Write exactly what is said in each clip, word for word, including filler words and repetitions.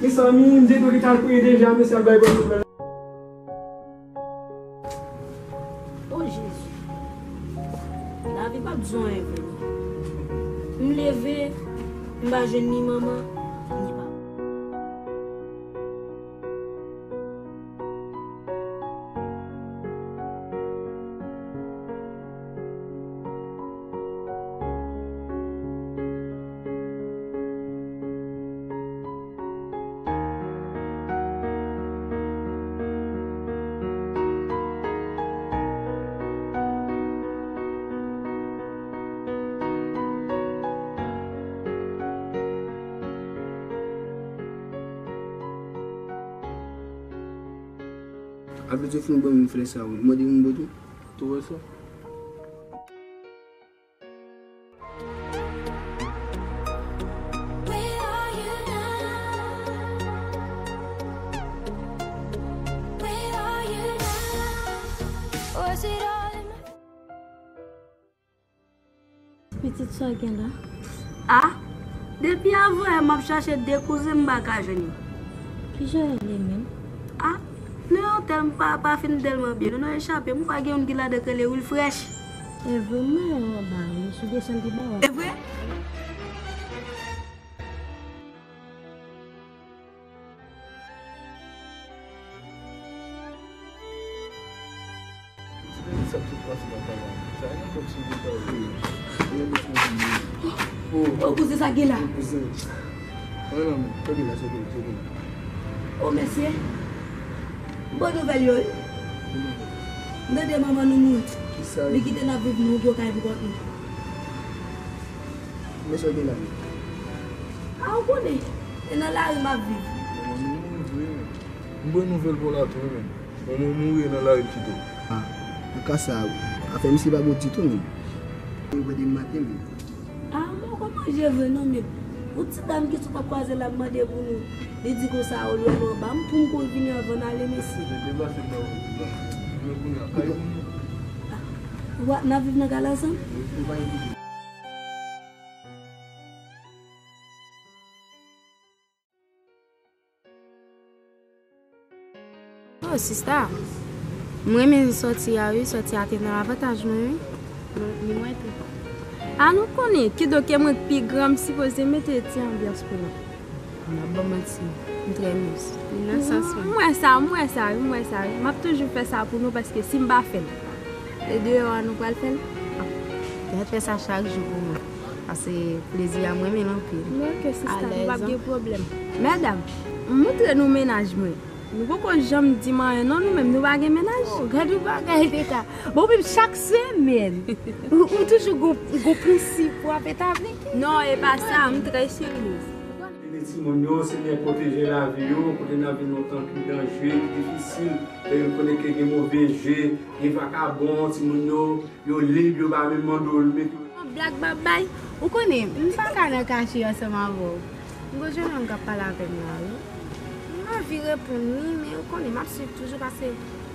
Mezanmi, m te dwe gentan al priye deja, mesye al bay bòs la. O Jezi, lavi p ap di w anyen vre non. M leve, m pa jwenn ni manman, ni papa. Apre tou fin bon, m fè sa, ou mande m bon tou. Tou wè sa? Pitit sa w gen la? A, depi avanyè m ap chache de kouzen m pa ka jwenn yo. Kijan yo rele menm? A, non yo tèl m pa, pa fin tèlman byen. Non, non, yo chape m. M kwè gen youn ki ladan k rele Wilfresh. E vre, m wè yo anba yo, sou desann pi ba w. E vre? O kouzen, sa gen la? O mesye, bon nouvèl yo wi. M tande manman nou mouri. Li kite n ap viv nan yon gwo kay pou kont nou. Men sa w gen la menm? A, ou konnen, e nan lari m ap viv. Manman nou mouri vre, men. M bon nouvèl pou w la tou, men. Manman w mouri e nan lari l kite w. A, nan ka sa a, afè misye pa bon ditou, men. Mwen de maten, men. A, m poko manje vre, non, men. Yon ti dam ki sot ap kwaze l ap mande pou nou. Li di konsa, ou lwen nou anba m, pou m kouri vini anvan n ale, mesye. Wa, n ap viv nan kay la ansanm? Oh, sista, m renmen sòti a wi, sòti a te nan avantaj mwen wi. Ni mwen tou. A nou konnen, kidonk e mwen k pi gran, m sipoze mete ti anbyans pou nou. M ap ban manti, m trè nice. Li nan sans mwen. M wè sa, m wè sa wi, m wè sa wi. M ap toujou fè sa pou nou paske si m pa fè l, e deyò a nou pral fè l? Mwen fè sa chak jou pou mwen. Paske plezi a mwen men l anpil. Men oke, sista, nou p ap gen pwoblèm. Medam, m montre nou mennaj mwen. Nou poko janm di m anyen non, nou menm nou pa gen mennaj. Oh, gad yon bagay de ta. Bon, menm chak semèn, ou, ou toujou gon, gon prensip pou ap etabli. Non, e pa sa, m trè serye. Beni timoun yo, Senyè pwoteje lavi yo, kote n ap viv nan tan ki danje, ki difisil, lè yo konnen ke gen move je, gen vakabon, timoun yo, yo lib, yo pa menm mande w, yo mete w. Yon blag m ap bay, ou konnen, m pa ka nan kache ansanm avè w. M gon jennonm k ap pale avè m la, wi. M anvi reponn li, men ou konnen, m ap swiv toujou paske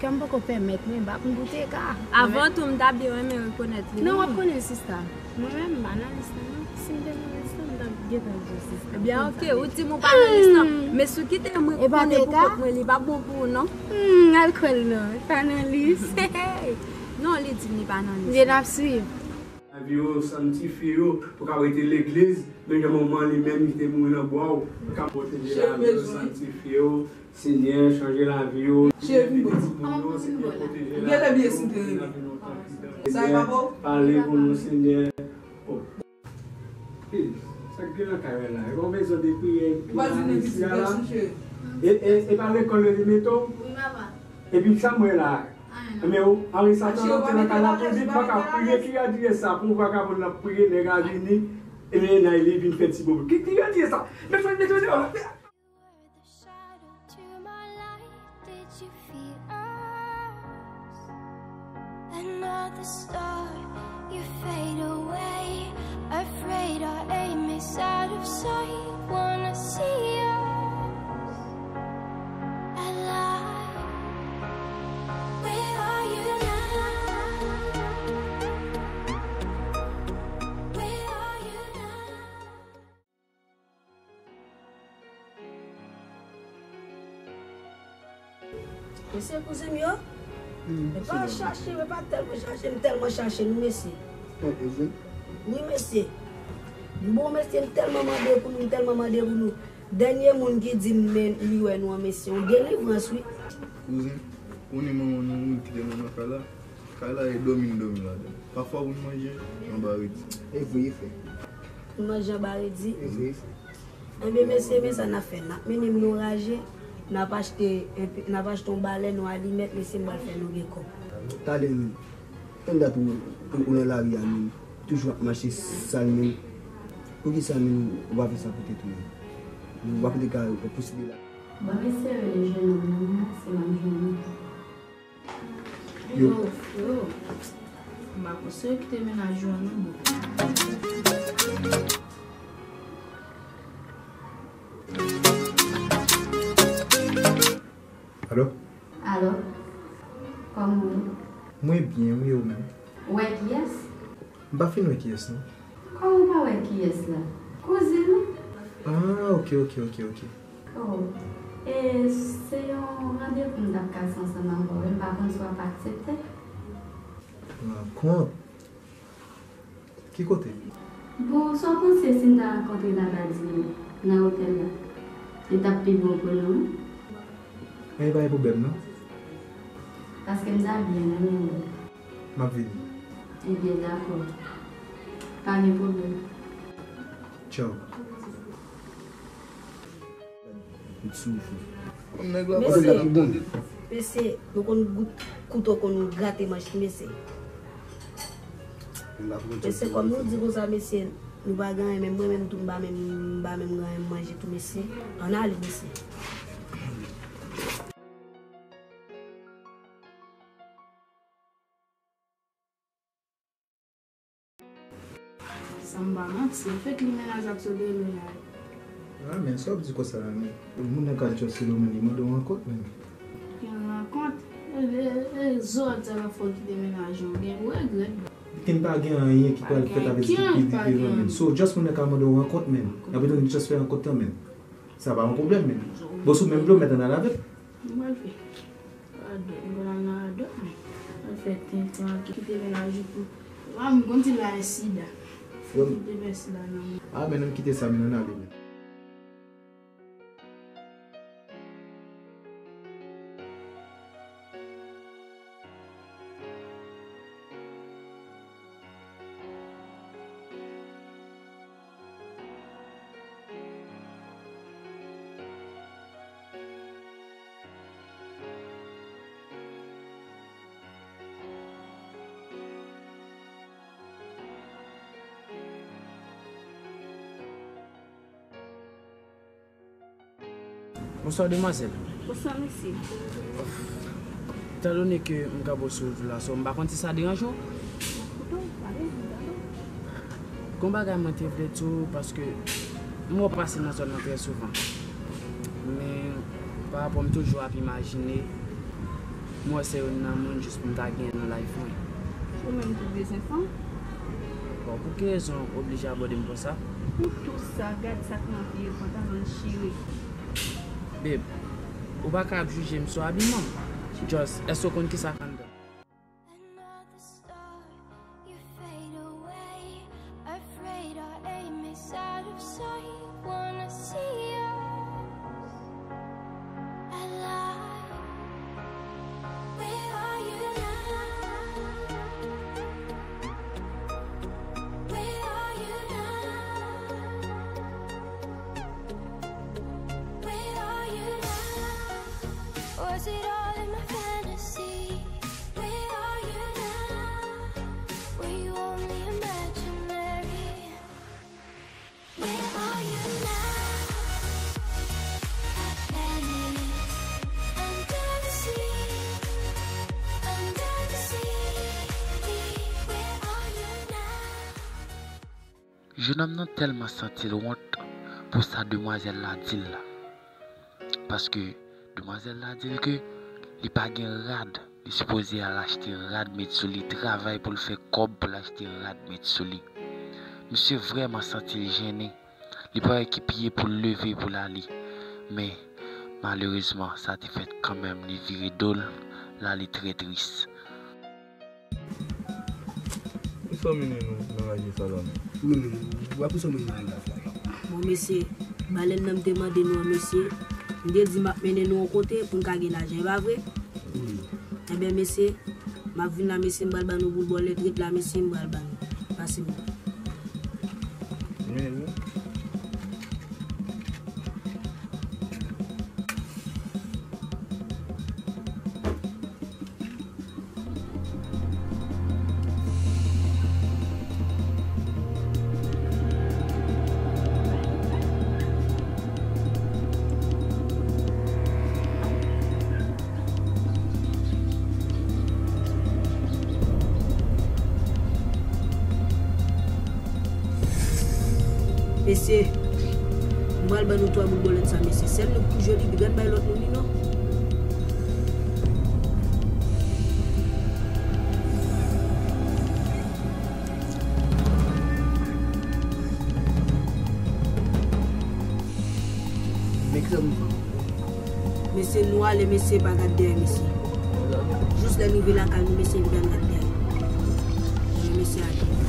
kè m poko pèmèt mwen, m pa konn pou te ka. Avan tou, m ta byen renmen rekonèt li. Non, w ap konnen, sista. Mwen menm, m pa nan lis lan, non. Si m te nan lis lan, m t ap gentan di w, sista. Ebyen, oke, ou di m ou pa nan lis lan. Men si w kite mwen konnen pou kont mwen, li p ap bon pou ou, non. Hmm, al kwè l, non. Pa nan lis. Non, li di m li pa nan lis. Byen, n ap swiv. Lavi yo, sanktifye yo, pou ka rete legliz, men gen manman li menm ki te mouri nan bwa w, pou ka pwoteje lavi yo, sanktifye yo, Senyè, chanje lavi yo, Senyè, beni timoun yo, Senyè, pwoteje lavi yo, Senyè, pale pou nou, Senyè. Oh. Hey, sa k gen nan kay la? E pa bezwen de priyè, priyè isi a la. E, e, e pa lekòl yo te mete w? Epi sa m wè la, men ou, anvi sa tan nan kay la tou vit, pa ka priye, ki radye sa pou vakabon nan priye, nèg a vini, e men nan li vin fè ti bobo. Ki, ki radye sa? Mete, mete, mete. Were the shadow to my light, did you feel us? Another star, you fade away. Afraid our aim is out of sight. Wanna see us alive. Where are you now? Where are you now? Mesye, kouzen m yo, e pa chache, e pa tèlman chache, m tèlman chache nou, mesye. Wi, mesye. Bon, mesye, m tèlman mande pou nou, m tèlman mande pou nou. Dènye moun ki di m men li wè nou an, mesye, yon delivrans, wi. Kouzen, ou ni manman nou, ou kite nou nan kay la. Kay la, e dòmi n dòmi ladan. Pafwa, pou n manje anba redi. E vre, frè. Pou n manje anba redi. E vre, frè. Enben, mesye, men sa n ap fè. N ap mennen m nan raje, n ap achte enpe, n ap achte yon balèn, yon alimèt, mesye, m pral fè nou gen kòb. Talè, men. Kèm dat ou, ou, ou nan lari a, men. Toujou ap mache sal, men. Poukisa, men, ou pa fè sa pou tèt ou, men? Ou pa pote ka, posede la. Bon, mesye, rele jennonm nan, se m ap jwenn li. Yo. Yo, freo. M pa panse yo kite mennaj yo an non, bro. Alo? Alo? Kòman w ye? Mwen byen, wi, ou menm? Ou wè kiyès? M pa fin wè kiyès, non. Kòman w pa wè kiyès la? Kouzen ou? Ah, ok, ok, ok, ok. Oh, e se yon randevou m t ap kase ansanm avè w, wi, m pa konn si w ap aksepte. Rankont? Ki kote? Bon, sa w panse si n ta rankontre Labadi nan otèl la? Li t ap pi bon pou nou, wi. Enben, pa gen pwoblèm, non. Paske m ta byen renmen wè w. M ap vini. Ebyen, dakò. Pa gen pwoblèm. Tchaw. Mesye, mesye, nou konn gout kouto konn grate manch, mesye. Mesye, kòm nou di konsa, mesye, nou pa gen anyen, menm mwen menm tou, m pa menm, m pa menm gen anyen m manje tou, mesye. Ann ale, mesye. San m pa manti, e fèk li mennaj ak Sodelo la. Ah, men sa w ap di konsa la, men? Moun nan ka just selo, men li mande w rankont, men. Ki rankont? E, e, e, zòt sa la fò kite mennaj ou, gen ou regrèt. Pikin pa gen anyen ki pral fèt avèk stupidite lan, men. So, just moun nan ka mande w rankont, men. N ap retounen just fè rankont lan, men. Sa pa yon pwoblèm, men. Bon, si w menm vle, w mèt ann al avè l. M pral fè. Radòt, m pral al nan radòt, men. M pral fè tenten, kite mennaj ou pou. A, m konn ti bagay sida. Kite bagay sida nan men. A, men, ann kite sa, men, ann ale, men. Bonswa, demwazèl. Bonswa, mesye. Etandone ke m kanpe w sou wout la, so m pa konn si sa deranje w. Koute w, pale, m tande w. Gon bagay mwen te vle di w, paske m wè w pase nan zòn nan trè souvan. Men, pa rapò m toujou ap imajine, m wè se youn nan moun jis pou m ta genyen nan life mwen. Ou menm tou bezwen fanm? Bon, pou ki rezon w oblije abòde m konsa? Pou tou sa, gad sa k nan pye l, pantalon l chire. Babe, ou pa ka ap jije m sou abiman. Just, èske w konn kisa k anndan? Another star, you fade away. Afraid our aim is out of sight. Wanna see us alive. Where are you now? Where are you now? Where are you now? Was it all in my fantasy? Where are you now? Were you only imaginary? Where are you now? I panic. Under the sea, under the sea. Where are you now? Jennonm nan tèlman santi l wont pou sa demwazèl la di l la. Paske demwazèl la di l ke li pa gen rad, li sipoze al achte rad met sou li, travay pou l fè kòb pou l achte rad met sou li. Misye vrèman santi l jennen. Li pa wè ki pye pou l leve pou l ale. Men, Malerezman, sa te fèt kanmenm, li vire do l, l ale trè tris. Ki sa w mennen nou nan raje sa la menm? Ou menm, w ap ki sa w mennen nan raje sa la? Bon, mesye, balèn nan m te mande nou an, mesye, m te di m ap mennen nou yon kote pou n ka gen lajan, e pa vre? Ebyen, mesye, m ap vin la, mesye, m pral ban nou boul bòlèt, ret la, mesye, m pral ban nou. Pase m. Mennen nou. Mesye, m pral ban nou twa boul bòlèt sa, mesye. Sèl nou k pi joli, piga n bay lòt moun li non. Men ki sa nou fè? Mesye, nou ale, mesye, pa gad dèyè, mesye. Jis lè n rive lakay nou, mesye, piga n gad dèyè. Ebyen, mesye, ale.